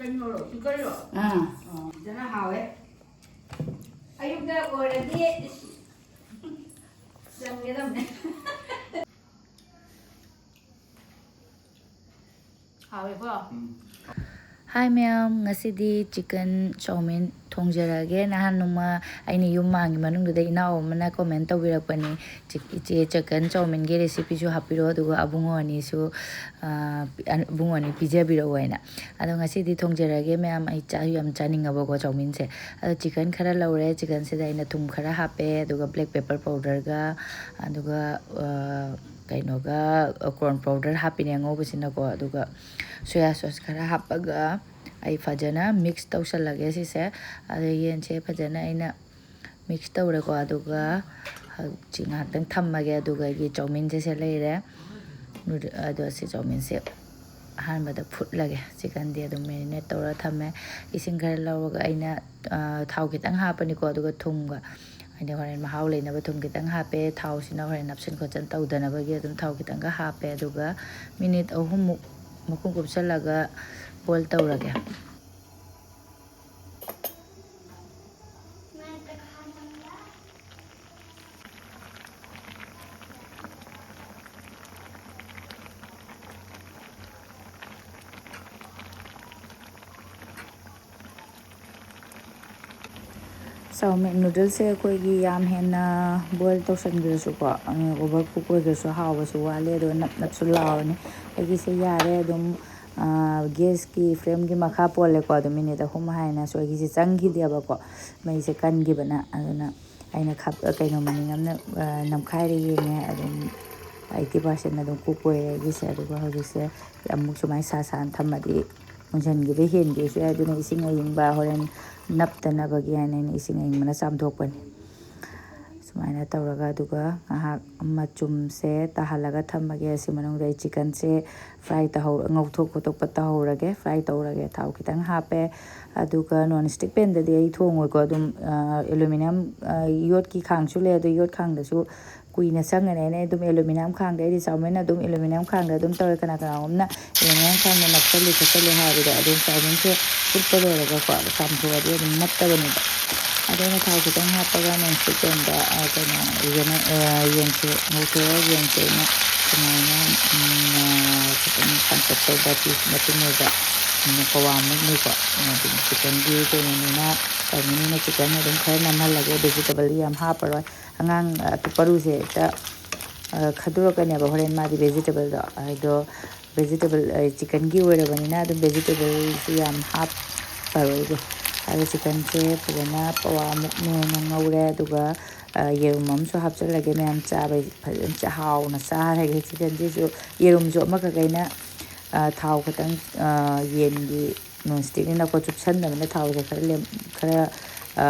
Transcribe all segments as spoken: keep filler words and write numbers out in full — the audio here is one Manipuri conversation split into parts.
ꯀꯩꯅꯣꯔꯣ, ꯆꯤꯛꯀꯟꯔꯣ? ꯑꯥ꯫ ꯑꯣ, ꯐꯖꯅ ꯍꯥꯎꯋꯦ꯫ ꯑꯌꯨꯛꯇ ꯑꯣꯏꯔꯗꯤ ꯏꯁ, ꯆꯟꯒꯗꯕꯅꯦ꯫ ꯍꯥꯎꯋꯦꯀꯣ? ꯎꯝ꯫ ꯍꯥꯏ ꯃꯌꯥꯝ, ꯉꯁꯤꯗꯤ ꯆꯤꯛꯀꯟ ꯆꯧꯃꯤꯟ ꯊꯣꯡꯖꯔꯒꯦ꯫ ꯅꯍꯥꯟ ꯅꯣꯡꯃ ꯑꯩꯅ ꯌꯨꯝ ꯃꯥꯡꯒꯤ ꯃꯅꯨꯡꯗꯨꯗ ꯏꯅꯥꯎ ꯑꯃꯅ comment ꯇꯧꯕꯤꯔꯛꯄꯅꯤ, "ꯆꯤ-, ꯏꯆꯦ, ꯆꯤꯛꯀꯟ ꯆꯧꯃꯤꯟꯒꯤ recipeꯁꯨ ꯍꯥꯞꯄꯤꯔꯛꯑꯣ, ꯑꯗꯨꯒ ꯑꯕꯨꯡꯉꯣ ꯑꯅꯤꯁꯨ, ꯑ, ꯄꯤ-, ꯑ, ꯏꯕꯨꯡꯉꯣ ꯑꯅꯤ ꯄꯤꯖꯕꯤꯔꯛꯑꯣ" ꯍꯥꯏꯅ꯫ ꯑꯗꯣ ꯉꯁꯤꯗꯤ ꯊꯣꯡꯖꯔꯒꯦ ꯃꯌꯥꯝ, ꯑꯩ ꯆꯥꯁꯨ ꯌꯥꯝ ꯆꯥꯅꯤꯡꯉꯕꯀꯣ ꯆꯧꯃꯤꯟꯁꯦ꯫ ꯑꯗꯣ ꯆꯤꯛꯀꯟ ꯈꯔ ꯂꯧꯔꯦ, ꯆꯤꯛꯀꯟꯁꯤꯗ ꯑꯩꯅ ꯊꯨꯝ ꯈꯔ ꯍꯥꯞꯄꯦ, ꯑꯗꯨꯒ black pepper powderꯒ, ꯑꯗꯨꯒ, ꯑ, ꯀꯩꯅꯣꯒ, corn powder ꯍꯥꯞꯄꯤꯅꯦ ꯑꯉꯧꯕꯁꯤꯅꯀꯣ, ꯑꯗꯨꯒ soya sauce ꯈꯔ ꯍꯥꯞꯄꯒ ꯑꯩ ꯐꯖꯅ mix ꯇꯧꯁꯜꯂꯒꯦ ꯁꯤꯁꯦ꯫ ꯑꯗ ꯌꯦꯟꯁꯦ ꯐꯖꯅ ꯑꯩꯅ mix ꯇꯧꯔꯦꯀꯣ, ꯑꯗꯨꯒ ꯍꯧꯖꯤꯛ ꯉꯥꯏꯍꯥꯛꯇꯪ ꯊꯝꯃꯒꯦ, ꯑꯗꯨꯒ ꯑꯩꯒꯤ ꯆꯧꯃꯤꯟꯁꯦ ꯁꯦ ꯂꯩꯔꯦ꯫ ꯅꯨꯗ-, ꯑꯗꯣ ꯁꯤ ꯆꯧꯃꯤꯟꯁꯦ ꯑꯍꯥꯟꯕꯗ ꯐꯨꯠꯂꯒꯦ꯫ ꯆꯤꯛꯀꯟꯗꯤ ꯑꯗꯨꯝ marinate ꯇꯧꯔ ꯊꯝꯃꯦ꯫ ꯏꯁꯤꯡ ꯈꯔ ꯂꯧꯔꯒ ꯑꯩꯅ, ꯑ, ꯊꯥꯎ ꯈꯤꯇꯪ ꯍꯥꯞꯄꯅꯤꯀꯣ, ꯑꯗꯨꯒ ꯊꯨꯝꯒ, ꯍꯥꯏꯗꯤ ꯍꯣꯔꯦꯟ ꯃꯍꯥꯎ ꯂꯩꯅꯕ ꯊꯨꯝ ꯈꯤꯇꯪ ꯍꯥꯞꯄꯦ꯫ ꯊꯥꯎꯁꯤꯅ ꯍꯣꯔꯦꯟ ꯅꯞꯁꯤꯟ ꯈꯣꯠꯆꯤꯟ ꯇꯧꯗꯅꯕꯒꯤ ꯑꯗꯨꯝ ꯊꯥꯎ ꯈꯤꯇꯪꯒ ꯍꯥꯞꯄꯦ꯫ ꯑꯗꯨꯒ minute ꯑꯍꯨꯝꯃꯨꯛ ꯃꯈꯨꯝ ꯀꯨꯞꯁꯜꯂꯒ boil ꯇꯧꯔꯒꯦ꯫ ꯆꯧꯃꯤꯟ ꯅꯨꯗꯜꯁꯦ ꯑꯩꯈꯣꯏꯒꯤ ꯌꯥꯝ ꯍꯦꯟꯅ boil ꯇꯧꯁꯟꯈ꯭ꯔꯁꯨꯀꯣ, over cook ꯑꯣꯏꯈ꯭ꯔꯁꯨ ꯍꯥꯎꯕꯁꯨ ꯋꯥꯠꯂꯦ, ꯑꯗꯨꯒ ꯅꯞ ꯅꯞꯁꯨ ꯂꯥꯎꯔꯅꯤ꯫ ꯑꯩꯒꯤꯁꯦ ꯌꯥꯔꯦ ꯑꯗꯨꯝ, ꯒꯦꯁꯀꯤ ꯐ꯭ꯂꯦꯝꯒꯤ ꯃꯈꯥ ꯄꯣꯜꯂꯦꯀꯣ꯫ ꯑꯗꯨꯝ minute ꯑꯍꯨꯝ ꯍꯥꯏꯅꯁꯨ ꯑꯩꯒꯤꯁꯦ ꯆꯪꯈꯤꯗꯦꯕꯀꯣ, ꯃꯩꯁꯦ ꯀꯟꯈꯤꯕꯅ꯫ ꯑꯗꯨꯅ ꯑꯩꯅ ꯈꯞ-, ꯀꯩꯅꯣ ꯃꯅꯤꯡ ꯑꯃꯅ, ꯑ, ꯅꯝꯈꯥꯏꯔ ꯌꯦꯡꯉꯦ꯫ ꯑꯗꯨꯝ eighty percent ꯑꯗꯨꯝ cook ꯑꯣꯏꯔꯦ ꯑꯩꯒꯤꯁꯦ꯫ ꯑꯗꯨꯒ ꯍꯧꯖꯤꯛꯁꯦ ꯑꯃꯨꯛ ꯁꯨꯃꯥꯏꯅ ꯁꯥ ꯁꯥꯅ ꯊꯝꯃꯗꯤ ꯃꯨꯟꯁꯤꯟꯈꯤꯕ ꯍꯦꯟꯈꯤꯕꯁꯨ ꯌꯥꯏ꯫ ꯑꯗꯨꯅ ꯏꯁꯤꯡ ꯑꯌꯤꯡꯕ ꯍꯣꯔꯦꯟ ꯅꯞꯇꯅꯕꯒꯤ ꯍꯥꯏꯅ ꯑꯩꯅ ꯏꯁꯤꯡ ꯑꯌꯤꯡꯕꯅ ꯆꯥꯝꯊꯣꯛꯄꯅꯤ꯫ ꯁꯨꯃꯥꯏꯅ ꯇꯧꯔꯒ ꯑꯗꯨꯒ ꯉꯥꯏꯍꯥꯛ ꯃꯆꯨꯝꯁꯦ ꯇꯥꯍꯜꯂꯒ ꯊꯝꯃꯒꯦ꯫ ꯑꯁꯤ ꯃꯅꯨꯡꯗ ꯑꯩ ꯆꯤꯛꯀꯟꯁꯦ fry ꯇꯧꯍꯧ-, ꯉꯧꯊꯣꯛ ꯈꯣꯠꯇꯣꯛꯄ ꯇꯧꯍꯧꯔꯒꯦ, fry ꯇꯧꯔꯒꯦ꯫ ꯊꯥꯎ ꯈꯤꯇꯪ ꯍꯥꯞꯄꯦ꯫ ꯑꯗꯨꯒ non stick panꯗꯗꯤ ꯑꯩ ꯊꯣꯡꯉꯣꯏꯀꯣ꯫ ꯑꯗꯨꯝ, ꯑ, aluminium, ꯑ, ꯌꯣꯠꯀꯤ ꯈꯥꯡꯁꯨ ꯂꯩ, ꯑꯗꯣ ꯌꯣꯠ ꯈꯥꯡꯗꯁꯨ ꯀꯨꯏꯅ ꯆꯪꯒꯅꯤ ꯍꯥꯏꯅ ꯑꯩ ꯑꯗꯨꯝ ꯑꯦꯂꯨꯃꯤꯅꯤꯌꯝ ꯈꯥꯡꯗ, ꯑꯩꯗꯤ ꯆꯥꯎꯃꯦꯟ ꯑꯗꯨꯝ ꯑꯦꯂꯨꯃꯤꯅꯤꯌꯝ ꯈꯥꯡꯗ ꯑꯗꯨꯝ ꯇꯧꯋꯦ꯫ ꯀꯅꯥ ꯀꯅꯥꯒꯨꯝꯕꯅ ꯑꯦꯂꯨꯃꯤꯅꯤꯌꯝ ꯈꯥꯡꯗ ꯅꯞꯁꯜꯂꯤ ꯈꯣꯠꯆꯜꯂꯤ ꯍꯥꯏꯕꯗꯣ, ꯑꯗꯨꯝ ꯆꯥꯎꯃꯦꯟꯁꯦ ꯐꯨꯠꯄ ꯂꯣꯏꯔꯒꯀꯣ ꯆꯥꯝꯊꯣꯛꯑꯗꯤ ꯑꯗꯨꯝ ꯅꯞꯇꯕꯅꯦꯕ꯫ ꯑꯗꯣ ꯑꯩꯅ ꯊꯥꯎ ꯈꯤꯇꯪ ꯍꯥꯞꯄꯒ ꯅꯣꯟ ꯁ꯭ꯇꯤꯛ ꯄꯦꯟꯗ, ꯑ, ꯀꯩꯅꯣ, ꯌꯦꯟ-, ꯑ, ꯌꯦꯟꯁꯦ ꯉꯧꯊꯣꯛꯑꯒ ꯌꯦꯟꯁꯦ ꯑꯩꯅ ꯁꯨꯃꯥꯏꯅ, ꯎꯝ, ꯑ, ꯈꯤꯇꯪ ꯀꯥꯡꯇꯛ ꯇꯧꯕ ꯄꯤꯁ ꯃꯇꯨꯝ ꯑꯣꯏꯕ, ꯑꯗꯨꯅ ꯄꯋꯥꯃꯨꯛꯅꯤꯀꯣ꯫ ꯑꯗꯨꯝ ꯆꯤꯛꯀꯟꯒꯤ ꯀꯩꯅꯣꯅꯤꯅ, ꯇꯧꯕꯅꯤꯅ ꯆꯤꯛꯀꯟ ꯑꯗꯨꯝ ꯈꯔ ꯅꯝꯍꯜꯂꯒꯦ, ꯚꯦꯖꯤꯇꯦꯕꯜꯗꯤ ꯌꯥꯝ ꯍꯥꯞꯄꯔꯣꯏ꯫ ꯑꯉꯥꯡ, ꯑ, ꯑꯄꯤꯛꯄꯔꯨꯁꯦ ꯍꯦꯛꯇ, ꯑ, ꯈꯟꯗꯣꯔꯛꯀꯅꯦꯕ ꯍꯣꯔꯦꯟ ꯃꯥꯗꯤ ꯚꯦꯖꯤꯇꯦꯕꯜꯗꯣ꯫ ꯑꯗꯣ ꯚꯦꯖꯤꯇꯦꯕꯜ, ꯑ, ꯆꯤꯛꯀꯟꯒꯤ ꯑꯣꯏꯔꯕꯅꯤꯅ ꯑꯗꯨꯝ ꯚꯦꯖꯤꯇꯦꯕꯜꯁꯤ ꯌꯥꯝ ꯍꯥꯞꯄꯔꯣꯏꯒꯦ꯫ ꯑꯗꯣ ꯆꯤꯛꯀꯟꯁꯦ ꯐꯖꯅ ꯄꯋꯥꯃꯨꯛꯅꯦꯅ ꯉꯧꯔꯦ꯫ ꯑꯗꯨꯒ, ꯑ, ꯌꯦꯔꯨꯝ ꯑꯃꯁꯨ ꯍꯥꯞꯆꯤꯜꯂꯒꯦ꯫ ꯃꯌꯥꯝ ꯆꯥꯕꯩ ꯐꯖꯅ ꯆꯥ-, ꯍꯥꯎꯅ ꯆꯥꯔꯒꯦ ꯆꯤꯛꯀꯟꯁꯤꯁꯨ꯫ ꯌꯦꯔꯨꯝꯁꯨ ꯑꯃꯈꯛ ꯑꯩꯅ, ꯑ, ꯊꯥꯎ ꯈꯤꯇꯪ, ꯑ, ꯌꯦꯟꯒꯤ ꯅꯣꯟ ꯁ꯭ꯇꯤꯛꯅꯤꯅꯀꯣ ꯆꯨꯞꯁꯟꯗꯕꯅ ꯊꯥꯎꯁꯦ ꯈꯔ ꯂꯦꯝ-, ꯈꯔ, ꯑ,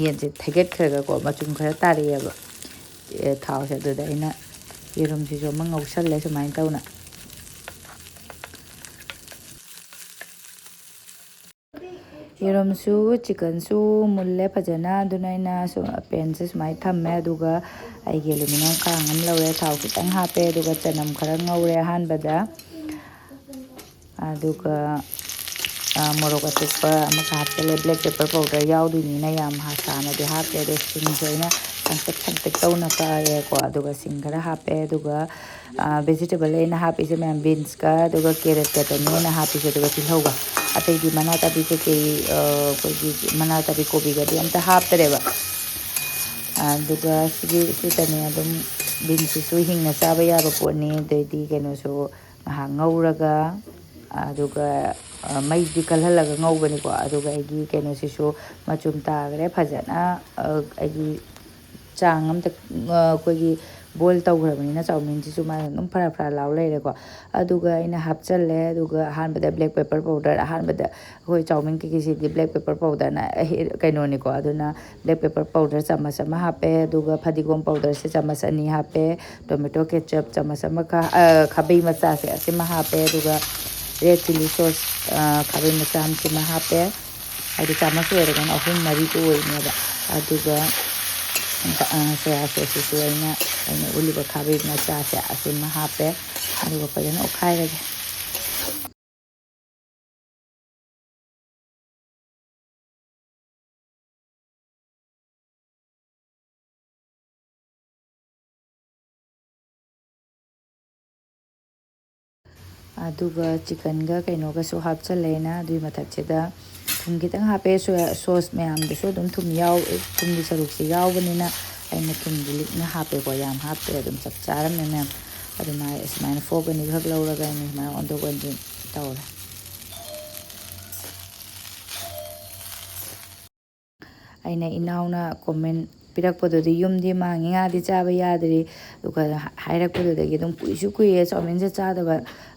ꯌꯦꯟꯁꯦ ꯊꯩꯒꯠꯈ꯭ꯔꯒꯀꯣ ꯃꯆꯨꯝ ꯈꯔ ꯇꯥꯔꯛꯑꯦꯕ꯫ ꯑꯦ, ꯊꯥꯎꯁꯦ ꯑꯗꯨꯗ ꯑꯩꯅ ꯌꯦꯔꯨꯝꯁꯤꯁꯨ ꯑꯃ ꯉꯧꯁꯜꯂꯦ ꯁꯨꯃꯥꯏꯅ ꯇꯧꯅ꯫ ꯌꯦꯔꯨꯝꯁꯨ ꯆꯤꯛꯀꯟꯁꯨ ꯃꯨꯜꯂꯦ ꯐꯖꯅ꯫ ꯑꯗꯨꯅ ꯑꯩꯅ ꯁꯨꯝ ꯄꯦꯟꯁꯦ ꯁꯨꯃꯥꯏꯅ ꯊꯝꯃꯦ꯫ ꯑꯗꯨꯒ ꯑꯩꯒꯤ ꯑꯦꯂꯨꯃꯤꯅꯤꯌꯝ ꯈꯥꯡ ꯑꯃ ꯂꯧꯔꯦ, ꯊꯥꯎ ꯈꯤꯇꯪ ꯍꯥꯞꯄꯦ, ꯑꯗꯨꯒ ꯆꯅꯝ ꯈꯔ ꯉꯧꯔꯦ ꯑꯍꯥꯟꯕꯗ꯫ ꯑꯗꯨꯒ, ꯑ, ꯃꯣꯔꯣꯛ ꯑꯇꯦꯛꯄ ꯑꯃꯈꯛ ꯍꯥꯞꯆꯤꯜꯂꯦ꯫ ꯕ꯭ꯂꯦꯛ ꯄꯦꯄꯔ ꯄꯥꯎꯗꯔ ꯌꯥꯎꯗꯣꯏꯅꯤꯅ ꯌꯥꯝ ꯍꯥ-, ꯁꯥꯅꯗꯤ ꯍꯥꯞꯇꯦ꯫ ꯑꯗꯣ ꯁꯤꯡꯁꯦ ꯑꯩꯅ ꯁꯪꯇꯛ ꯁꯪꯇꯛ ꯇꯧꯅ ꯀꯛꯑꯦꯀꯣ꯫ ꯑꯗꯨꯒ ꯁꯤꯡ ꯈꯔ ꯍꯥꯞꯄꯦ꯫ ꯑꯗꯨꯒ, ꯑ, ꯚꯦꯖꯤꯇꯦꯕꯜ ꯑꯩꯅ ꯍꯥꯞꯄꯤꯁꯦ ꯃꯌꯥꯝ ꯕꯤꯟꯁꯀ ꯑꯗꯨꯒ ꯀꯦꯔꯠꯀꯗꯅꯤ ꯑꯩꯅ ꯍꯥꯞꯄꯤꯁꯦ, ꯑꯗꯨꯒ ꯇꯤꯜꯍꯧꯒ꯫ ꯑꯇꯩꯗꯤ ꯃꯅꯥ ꯀꯥꯕꯤ ꯀꯩꯀꯩ, ꯑ, ꯑꯩꯈꯣꯏꯒꯤ ꯃꯅꯥ ꯀꯥꯕꯤ ꯀꯣꯕꯤꯒꯗꯤ ꯑꯝꯇ ꯍꯥꯞꯇꯔꯦꯕ꯫ ꯑꯗꯨꯒ ꯁꯤꯒꯤ, ꯁꯤꯗꯅꯦ ꯑꯗꯨꯝ ꯕꯤꯟꯁꯁꯤꯁꯨ ꯍꯤꯡꯅ ꯆꯥꯕ ꯌꯥꯕ ꯄꯣꯠꯅꯤ꯫ ꯑꯗꯩꯗꯤ ꯀꯩꯅꯣꯁꯨ ꯉꯥꯏꯍꯥꯛ ꯉꯧꯔꯒ, ꯑꯗꯨꯒ, ꯑ, ꯃꯩꯗꯤ ꯀꯜꯍꯜꯂꯒ ꯉꯧꯕꯅꯤꯀꯣ꯫ ꯑꯗꯨꯒ ꯑꯩꯒꯤ ꯀꯩꯅꯣꯁꯤꯁꯨ ꯃꯆꯨꯝ ꯇꯥꯈ꯭ꯔꯦ ꯐꯖꯅ꯫ ꯑ, ꯑꯩꯒꯤ ꯆꯥꯡ ꯑꯝꯇ, ꯑ, ꯑꯩꯈꯣꯏꯒꯤ ꯕꯣꯏꯜ ꯇꯧꯈ꯭ꯔꯕꯅꯤꯅ ꯆꯥꯎꯃꯤꯟꯁꯤꯁꯨ ꯃꯥꯅ ꯑꯗꯨꯝ ꯐꯔꯥ ꯐꯔꯥ ꯂꯥꯎ ꯂꯩꯔꯦꯀꯣ꯫ ꯑꯗꯨꯒ ꯑꯩꯅ ꯍꯥꯞꯆꯜꯂꯦ꯫ ꯑꯗꯨꯒ ꯑꯍꯥꯟꯕꯗ ꯕ꯭ꯂꯦꯛ ꯄꯦꯄꯔ ꯄꯥꯎꯗꯔ, ꯑꯍꯥꯟꯕꯗ ꯑꯩꯈꯣꯏ ꯆꯥꯎꯃꯤꯟ ꯀꯩꯀꯩꯁꯤꯗꯤ ꯕ꯭ꯂꯦꯛ ꯄꯦꯄꯔ ꯄꯥꯎꯗꯔꯅ ꯑꯍꯦ-, ꯀꯩꯅꯣꯅꯤꯀꯣ꯫ ꯑꯗꯨꯅ ꯕ꯭ꯂꯦꯛ ꯄꯦꯄꯔ ꯄꯥꯎꯗꯔ ꯆꯥꯃꯁ ꯑꯃ ꯍꯥꯞꯄꯦ꯫ ꯑꯗꯨꯒ ꯐꯗꯤꯒꯣꯝ ꯄꯥꯎꯗꯔꯁꯦ ꯆꯥꯃꯁ ꯑꯅꯤ ꯍꯥꯞꯄꯦ꯫ ꯇꯣꯃꯦꯇꯣ ꯀꯦꯆꯞ ꯆꯥꯃꯁ ꯑꯃꯈꯛ, ꯑ, ꯈꯥꯕꯩ ꯃꯆꯥꯁꯦ ꯑꯁꯤꯃ ꯍꯥꯞꯄꯦ꯫ ꯑꯗꯨꯒ ꯔꯦꯗ ꯆꯤꯂꯤ ꯁꯣꯁ, ꯑ, ꯈꯥꯕꯩ ꯃꯆꯥ ꯑꯃꯁꯤꯃ ꯍꯥꯞꯄꯦ꯫ ꯍꯥꯏꯗꯤ ꯆꯥꯃꯁ ꯑꯣꯏꯔꯒꯅ ꯑꯍꯨꯝ ꯃꯔꯤꯗ ꯑꯣꯏꯅꯦꯕ꯫ ꯑꯗꯨꯒ ꯁꯣꯌꯥ ꯁꯣꯁꯁꯤꯁꯨ ꯑꯩꯅ ꯑꯩꯅ ꯎꯠꯂꯤꯕ ꯈꯥꯕꯩ ꯃꯆꯥꯁꯦ ꯑꯁꯤꯃ ꯍꯥꯞꯄꯦ꯫ ꯑꯗꯨꯒ ꯐꯖꯅ ꯑꯣꯠꯈꯥꯏꯔꯒꯦ꯫ ꯑꯗꯨꯒ ꯆꯤꯛꯀꯟꯒ ꯀꯩꯅꯣꯒꯁꯨ ꯍꯥꯞꯆꯜꯂꯦꯅ ꯑꯗꯨꯒꯤ ꯃꯊꯛꯁꯤꯗ ꯊꯨꯝ ꯈꯤꯇꯪ ꯍꯥꯞꯄꯦ꯫ ꯁꯣꯌꯥ ꯁꯣꯁ ꯃꯌꯥꯝꯗꯨꯁꯨ ꯑꯗꯨꯝ ꯊꯨꯝ ꯌꯥꯎ-, ꯊꯨꯝꯒꯤ ꯁꯔꯨꯛꯁꯤ ꯌꯥꯎꯕꯅꯤꯅ ꯑꯩꯅ ꯊꯨꯝꯗꯤ ꯂꯤꯛꯅ ꯍꯥꯞꯄꯦꯀꯣ, ꯌꯥꯝ ꯍꯥꯞꯇ꯭ꯔꯦ꯫ ꯑꯗꯨꯝ ꯆꯞ ꯆꯥꯔꯝꯃꯦ ꯃꯌꯥꯝ꯫ ꯑꯗꯨꯃꯥꯏꯅ ꯁꯨꯃꯥꯏꯅ ꯐꯣꯔꯛ ꯑꯅꯤꯈꯛ ꯂꯧꯔꯒ ꯑꯩꯅ ꯁꯨꯃꯥꯏꯅ ꯑꯣꯟꯊꯣꯛ ꯑꯣꯟꯁꯤꯟ ꯇꯧꯔꯦ꯫ ꯑꯩꯅ ꯏꯅꯥꯎꯅ ꯀꯣꯃꯦꯟ ꯄꯤꯔꯛꯄꯗꯨꯗꯤ ꯌꯨꯝꯗꯤ ꯃꯥꯡꯉꯤ, ꯉꯥꯗꯤ ꯆꯥꯕ ꯌꯥꯗ꯭ꯔꯤ꯫ ꯑꯗꯨꯒ ꯍꯥꯏꯔꯛꯄꯗꯨꯗꯒꯤ ꯑꯗꯨꯝ ꯀꯨꯏꯁꯨ ꯀꯨꯏꯔꯦ ꯆꯥꯎꯃꯤꯟꯁꯦ ꯆꯥꯗꯕ,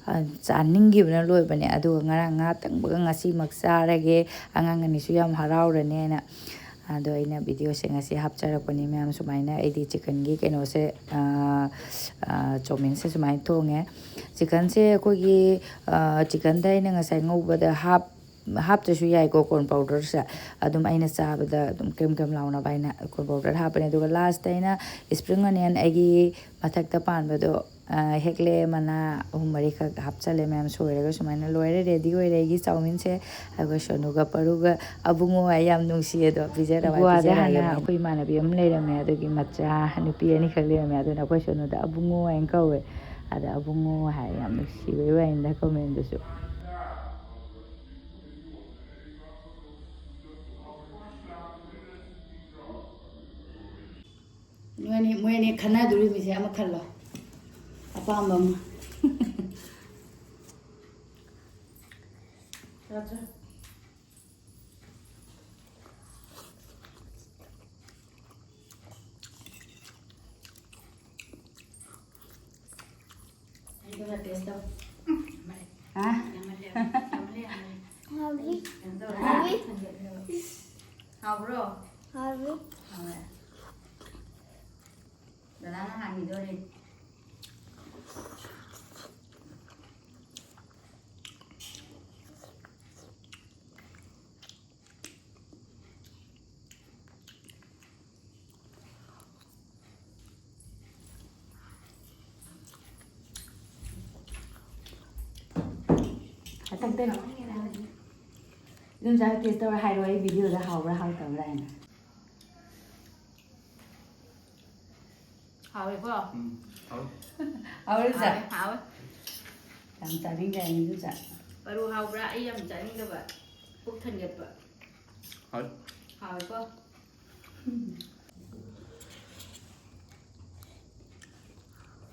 ꯑ, ꯆꯥꯅꯤꯡꯈꯤꯕꯅ ꯂꯣꯏꯕꯅꯦ꯫ ꯑꯗꯨꯒ ꯉꯔꯥꯡ ꯉꯥ ꯇꯪꯕꯒ ꯉꯁꯤꯃꯛ ꯆꯥꯔꯒꯦ, ꯑꯉꯥꯡ ꯑꯅꯤꯁꯨ ꯌꯥꯝ ꯍꯔꯥꯎꯔꯅꯦꯅ꯫ ꯑꯗꯣ ꯑꯩꯅ ꯚꯤꯗꯤꯑꯣꯁꯦ ꯉꯁꯤ ꯍꯥꯞꯆꯔꯛꯄꯅꯤ ꯃꯌꯥꯝ꯫ ꯁꯨꯃꯥꯏꯅ ꯑꯩꯗꯤ ꯆꯤꯛꯀꯟꯒꯤ ꯀꯩꯅꯣꯁꯦ, ꯑ, ꯑ, ꯆꯥꯎꯃꯤꯟꯁꯦ ꯁꯨꯃꯥꯏꯅ ꯊꯣꯡꯉꯦ꯫ ꯆꯤꯛꯀꯟꯁꯦ ꯑꯩꯈꯣꯏꯒꯤ, ꯑ, ꯆꯤꯛꯀꯟꯗ ꯑꯩꯅ ꯉꯁꯥꯏ ꯉꯧꯕꯗ ꯍꯥꯞ-, ꯍꯥꯞꯇ꯭ꯔꯁꯨ ꯌꯥꯏꯀꯣ ꯀꯣꯔꯟ ꯄꯥꯎꯗꯔꯁꯦ꯫ ꯑꯗꯨꯝ ꯑꯩꯅ ꯆꯥꯕꯗ ꯑꯗꯨꯝ ꯀ꯭ꯔꯦꯝ ꯀ꯭ꯔꯦꯝ ꯂꯥꯎꯅꯕ ꯍꯥꯏꯅ ꯀꯣꯔꯟ ꯄꯥꯎꯗꯔ ꯍꯥꯞꯄꯅꯦ꯫ ꯑꯗꯨꯒ ꯂꯥꯁꯇ ꯑꯩꯅ ꯏꯁꯄ꯭ꯔꯤꯡ ꯑꯣꯅꯤꯌꯟ ꯑꯩꯒꯤ ꯃꯊꯛꯇ ꯄꯥꯟꯕꯗꯣ, ꯑ, ꯍꯦꯛꯂꯦ ꯃꯅꯥ ꯑꯍꯨꯝ ꯃꯔꯤꯈꯛ ꯍꯥꯞꯆꯜꯂꯦ ꯃꯌꯥꯝ꯫ ꯁꯣꯏꯔꯒ ꯁꯨꯃꯥꯏꯅ ꯂꯣꯏꯔꯦ, ꯔꯦꯗꯤ ꯑꯣꯏꯔꯦ ꯑꯩꯒꯤ ꯆꯥꯎꯃꯤꯟꯁꯦ꯫ ꯑꯗꯨꯒ ꯁꯣꯅꯨꯒ ꯄꯔꯨꯒ ꯑꯕꯨꯡꯉꯣ ꯍꯥꯏ ꯌꯥꯝ ꯅꯨꯡꯁꯤꯌꯦ ꯑꯗꯣ, ꯄꯤꯖꯔꯕ, ꯒꯣꯋꯥꯗ ꯄꯤꯖꯔꯒꯦ ꯍꯥꯟꯅ ꯃꯌꯥꯝ꯫ ꯑꯩꯈꯣꯏ ꯏꯃꯥꯟꯅꯕꯤ ꯑꯃ ꯂꯩꯔꯝꯃꯦ, ꯑꯗꯨꯒꯤ ꯃꯆꯥ ꯅꯨꯄꯤ ꯑꯅꯤꯈꯛ ꯂꯩꯔꯝꯃꯦ꯫ ꯑꯗꯨꯅ ꯑꯩꯈꯣꯏ ꯁꯣꯅꯨꯗ ꯑꯕꯨꯡꯉꯣ ꯍꯥꯏꯅ ꯀꯧꯋꯦ꯫ ꯑꯗ ꯑꯕꯨꯡꯉꯣ ꯍꯥꯏ ꯌꯥꯝ ꯅꯨꯡꯁꯤꯕꯩ ꯋꯥꯅꯤꯗ ꯀꯣꯃꯦꯟꯗꯨꯁꯨ꯫ ꯅꯣꯏꯅꯤ, ꯃꯣꯏ ꯑꯅꯤ ꯈꯟꯅꯗꯣꯔꯤꯕꯁꯦ ꯑꯃ ꯈꯜꯂꯣ, ꯑꯄꯥꯝꯕ ꯑꯃ꯫ ꯑꯗꯨꯒ ꯇꯦꯁ ꯇꯧ꯫ ꯍꯥ? ꯍꯥꯎꯕ꯭ꯔꯣ? ꯍꯥꯎꯋꯦ꯫ ꯗꯗꯥꯅ ꯍꯥꯟꯈꯤꯗꯣꯔꯦ꯫ ꯃꯊꯛꯇꯩ ꯍꯧꯔꯛꯑꯣ꯫ ꯏꯗꯣꯝꯆꯥ ꯇꯦꯁ ꯇꯧꯔ ꯍꯥꯏꯔꯣ, ꯑꯩ ꯚꯤꯗꯤꯑꯣꯗ ꯍꯥꯎꯕ꯭ꯔꯥ ꯍꯥꯎꯇꯕ꯭ꯔꯥ ꯍꯥꯏꯅ꯫ ꯍꯥꯎꯋꯦꯀꯣ? ꯎꯝ, ꯍꯥꯎꯋꯦ꯫ ꯍꯥꯎꯔꯦ ꯏꯆꯥ? ꯍꯥꯎꯋꯦ, ꯍꯥꯎꯋꯦ꯫ ꯌꯥꯝ ꯆꯥꯅꯤꯡꯗꯥꯏꯅꯦ ꯏꯗꯣꯝꯆꯥ? ꯄꯔꯨ ꯍꯥꯎꯕ꯭ꯔꯥ? ꯑꯩ ꯌꯥꯝ ꯆꯥꯅꯤꯡꯗꯕ꯫ ꯄꯨꯛ ꯊꯟꯒꯠꯄ꯫ ꯍꯥꯎꯋꯦ꯫ ꯍꯥꯎꯋꯦꯀꯣ?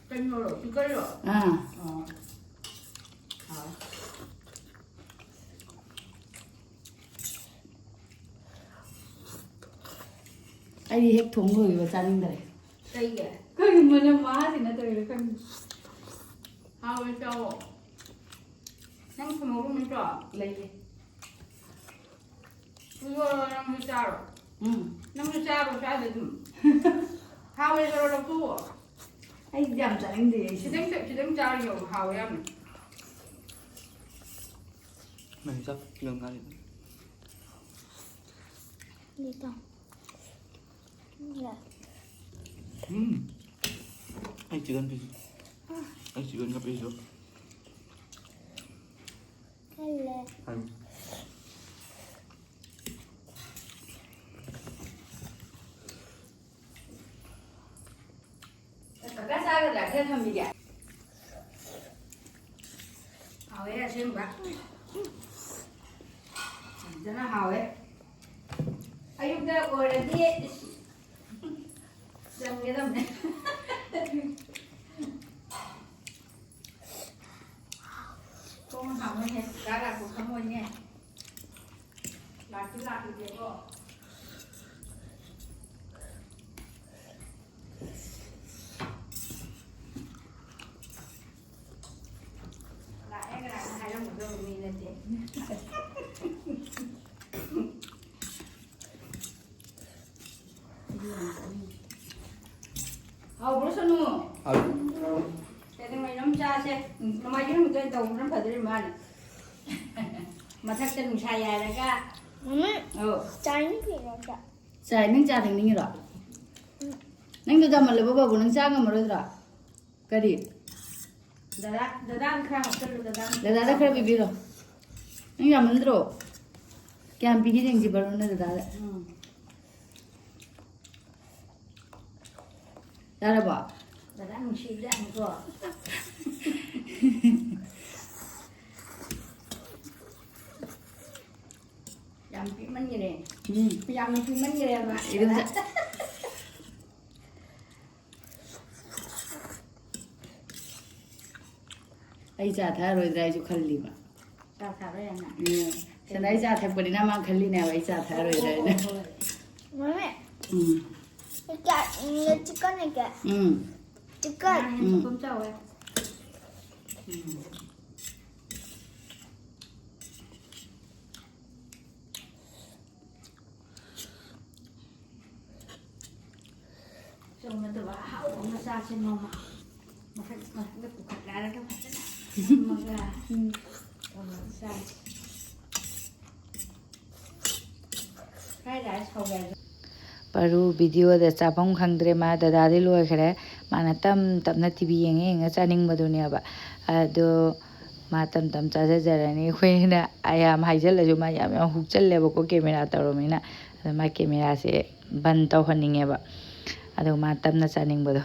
ꯀꯩꯅꯣꯔꯣ? ꯆꯤꯛꯀꯟꯔꯣ? ꯑꯥ꯫ ꯑꯣ꯫ ꯍꯥꯎꯋꯦ꯫ ꯑꯩꯗꯤ ꯍꯦꯛ ꯊꯣꯡ ꯂꯣꯏꯕ ꯆꯥꯅꯤꯡꯗꯔꯦ꯫ ꯀꯩꯒꯤ? ꯀꯩꯒꯤ ꯃꯅꯝ ꯃꯍꯥꯁꯤꯅ ꯇꯧꯔꯤꯔ ꯈꯪꯗꯦ꯫ ꯍꯥꯎꯋꯦ, ꯆꯥꯎꯋꯣ꯫ ꯅꯪ ꯊꯨꯝ ꯃꯧꯔꯨ ꯅꯠꯇ꯭ꯔꯣ? ꯂꯩꯌꯦ꯫ ꯄꯨꯊꯣꯔꯛꯑꯣ, ꯅꯪꯁꯨ ꯆꯥꯔꯣ꯫ ꯎꯝ꯫ ꯅꯪꯁꯨ ꯆꯥꯔꯣ, ꯆꯥꯗ ꯑꯗꯨꯝ꯫ ꯍꯥꯎꯋꯦ, ꯆꯥꯔꯣ, ꯂꯧꯊꯣꯛꯑꯣ꯫ ꯑꯩꯗꯤ ꯌꯥꯝ ꯆꯥꯅꯤꯡꯗꯦ, ꯑꯩꯁꯨ꯫ ꯈꯤꯇꯪ, ꯈꯤꯇꯪ ꯆꯥꯔ ꯌꯦꯡꯉꯣ, ꯍꯥꯎꯋꯦ ꯌꯥꯝꯅ꯫ ꯅꯪ ꯆꯥꯛ ꯈꯤꯇꯪ ꯉꯥꯏꯔꯤ꯫ ꯅꯤꯇꯥ꯫ ꯎꯝ꯫ ꯑꯩ ꯆꯤꯛꯀꯟ ꯄꯤꯁ꯫ ꯑꯩ ꯆꯤꯛꯀꯟꯒ ꯄꯤꯁꯇꯣ꯫ ꯍꯜꯂꯦ꯫ ꯍꯥꯏ꯫ ꯀꯀꯥ ꯆꯥꯒꯗ꯭ꯔꯥ? ꯈꯔ ꯊꯝꯕꯤꯒꯦ꯫ ꯍꯥꯎꯋꯦ ꯑꯁꯦꯡꯕ꯫ ꯐꯖꯅ ꯍꯥꯎꯋꯦ꯫ ꯑꯌꯨꯛꯇ ꯑꯣꯏꯔꯗꯤ ꯏꯁ, ꯆꯟꯒꯗꯕꯅꯦ꯫ ꯊꯣꯡ ꯍꯥꯡꯉꯣꯏꯅꯦ, ꯀꯀꯥ ꯂꯥꯛꯄ ꯈꯪꯉꯣꯏꯅꯦ꯫ ꯂꯥꯛꯇꯤ ꯂꯥꯛꯈꯤꯒꯦꯀꯣ꯫ ꯂꯥꯛꯑꯦ ꯀꯅꯥꯅ ꯍꯥꯏꯔꯝꯒꯗꯕ ꯃꯤ ꯅꯠꯇꯦ꯫ ꯍꯥꯎꯕ꯭ꯔꯣ ꯁꯣꯅꯨ? ꯍꯥꯎ꯫ ꯀꯩꯗꯧꯉꯩꯅꯣꯝ ꯆꯥꯁꯦ꯫ ꯎꯝ, ꯅꯣꯡꯃꯥꯏꯖꯤꯡ ꯅꯨꯃꯤꯠꯇ ꯑꯣꯏꯅ ꯇꯧꯕꯅ ꯐꯗꯣꯔꯤ ꯃꯥꯅꯦ꯫ ꯃꯊꯛꯇ ꯅꯨꯡꯁꯥ ꯌꯥꯏꯔꯒ꯫ ꯃꯃꯤ, ꯑꯧ꯫ ꯆꯥꯅꯤꯡꯗꯦ ꯑꯝꯇ꯫ ꯆꯥꯏ, ꯅꯪ ꯆꯥ ꯊꯛꯅꯤꯡꯉꯤꯔꯣ? ꯎꯝ꯫ ꯅꯪꯗꯣ ꯌꯥꯝꯃꯜꯂꯕ ꯕꯥꯕꯨ, ꯅꯪ ꯆꯥ ꯉꯝꯃꯔꯣꯏꯗ꯭ꯔꯣ? ꯀꯔꯤ? ꯗꯗꯥ, ꯗꯗꯥꯅ ꯈꯔ ꯍꯥꯞꯆꯜꯂꯨ, ꯗꯗꯥꯅ꯫ ꯗꯗꯥꯗ ꯈꯔ ꯄꯤꯕꯤꯔꯣ꯫ ꯅꯪ ꯌꯥꯝꯃꯟꯗ꯭ꯔꯣ? ꯀꯌꯥꯝ ꯄꯤꯒꯦ ꯌꯦꯡꯁꯤ, ꯕꯔꯨꯅ ꯗꯗꯥꯗ꯫ ꯎꯝ꯫ ꯌꯥꯔꯕꯣ? ꯗꯗꯥ ꯅꯨꯡꯁꯤꯕꯖꯥꯠꯅꯤꯀꯣ꯫ ꯌꯥꯝ ꯄꯤꯃꯟꯒꯔꯦ꯫ ꯎꯝ꯫ ꯌꯥꯝꯅ ꯄꯤꯃꯟꯒꯔꯦꯕ꯫ ꯏꯔꯨꯖ-, ꯑꯩ ꯆꯥ ꯊꯛꯑꯔꯣꯏꯗ꯭ꯔꯥ ꯑꯩꯁꯨ ꯈꯜꯂꯤꯕ꯫ ꯆꯥ ꯊꯛꯑꯔꯣꯏ ꯍꯥꯏꯅ? ꯎꯝ꯫ ꯁꯅꯥ ꯑꯩ ꯆꯥ ꯊꯛꯄꯅꯤꯅ ꯃꯥ ꯈꯜꯂꯤꯅꯦꯕ ꯑꯩ ꯆꯥ ꯊꯛꯑꯔꯣꯏꯗ꯭ꯔꯥ ꯍꯥꯏꯅ꯫ ꯍꯣꯏ, ꯍꯣꯏ, ꯍꯣꯏ꯫ ꯃꯃꯤ, ꯎꯝ꯫ ꯀꯌꯥ, ꯎꯝ, ꯆꯤꯛꯀꯟ ꯂꯩꯒꯦ? ꯎꯝ꯫ ꯆꯤꯛꯀꯟ꯫ ꯉꯥ ꯍꯦꯟꯅ ꯎꯝ꯫ ꯃꯄꯨꯝ ꯆꯥꯎꯋꯦ꯫ ꯎꯝ꯫ ꯆꯧ ꯅꯠꯇꯕ ꯑꯍꯥꯎꯕ ꯑꯃ ꯆꯥꯁꯦ ꯅꯣꯡꯃ꯫ ꯃꯊꯛ, ꯃꯊꯛꯇ ꯄꯨꯈꯠꯂꯛꯑꯒ ꯐꯖꯅ ꯐꯝꯃꯒ ꯎꯝ꯫ ꯇꯧꯔꯒ ꯆꯥꯁꯦ꯫ Fried rice ꯍꯧꯔꯦ꯫ ꯄꯔꯨ video ꯗ ꯆꯥꯐꯝ ꯈꯪꯗ꯭ꯔꯦ꯫ ꯃꯥ ꯗꯗꯥꯗꯤ ꯂꯣꯏꯈ꯭ꯔꯦ꯫ ꯃꯥꯅ ꯇꯞ ꯇꯞꯅ T V ꯌꯦꯡꯉ ꯌꯦꯡꯉ ꯆꯥꯅꯤꯡꯕꯗꯨꯅꯦꯕ꯫ ꯑꯗꯣ ꯃꯥ ꯇꯞ ꯇꯞ ꯆꯥꯖꯖꯔꯅꯤ꯫ ꯑꯩꯈꯣꯏꯅ ꯌꯥꯝ ꯍꯥꯏꯖꯜꯂꯁꯨ ꯃꯥ ꯌꯥꯝ ꯌꯥꯝ ꯍꯨꯛꯆꯜꯂꯦꯕꯀꯣ, camera ꯇꯧꯔꯕꯅꯤꯅ꯫ ꯑꯗꯣ ꯃꯥ camera ꯁꯦ ꯕꯟ ꯇꯧꯍꯟꯅꯤꯡꯉꯦꯕ꯫ ꯑꯗꯣ ꯃꯥ ꯇꯞꯅ ꯆꯥꯅꯤꯡꯕꯗꯣ꯫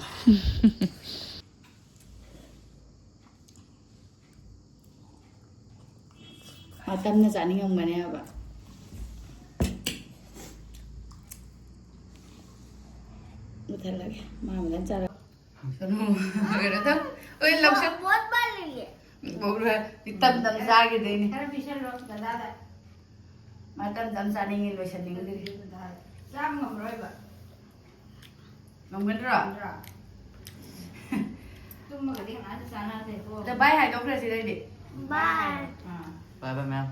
ꯃꯥ ꯇꯞꯅ ꯆꯥꯅꯤꯡꯉꯝꯒꯅꯦꯕ꯫ ꯃꯨꯊꯠꯂꯒꯦ꯫ ꯃꯥ ꯃꯊꯟ ꯆꯥꯔ-, ꯀꯩꯅꯣ ꯇꯧ꯫ ꯍꯣꯏ, ꯂꯧꯁꯟ-, ꯄꯣꯠ ꯄꯜꯂꯤꯌꯦ꯫ ꯕꯣꯛꯔꯣꯏ꯫ ꯇꯞ ꯇꯞ ꯆꯥꯈꯤꯗꯣꯏꯅꯦ꯫ ꯈꯔ ꯄꯤꯁꯜꯂꯣ ꯗꯗꯥꯗ꯫ ꯃꯥ ꯇꯞ ꯇꯞ ꯆꯥꯅꯤꯡꯉꯤ, ꯂꯣꯏꯁꯟꯅꯤꯡꯗ꯭ꯔꯤ꯫ ꯆꯥꯕ ꯉꯝꯃꯔꯣꯏꯕ꯫ ꯉꯝꯒꯗ꯭ꯔꯣ? ꯉꯝꯗ꯭ꯔꯣ? ꯇꯨꯝꯃꯒꯗꯤ ꯀꯅꯥꯁꯨ ꯆꯥꯟꯅꯗꯦꯀꯣ꯫ ꯑꯗ bye ꯍꯥꯏꯗꯣꯛꯈ꯭ꯔꯁꯤ ꯅꯪꯗꯤ꯫ Bye꯫ ꯑꯥ꯫ Bye bye, ma'am꯫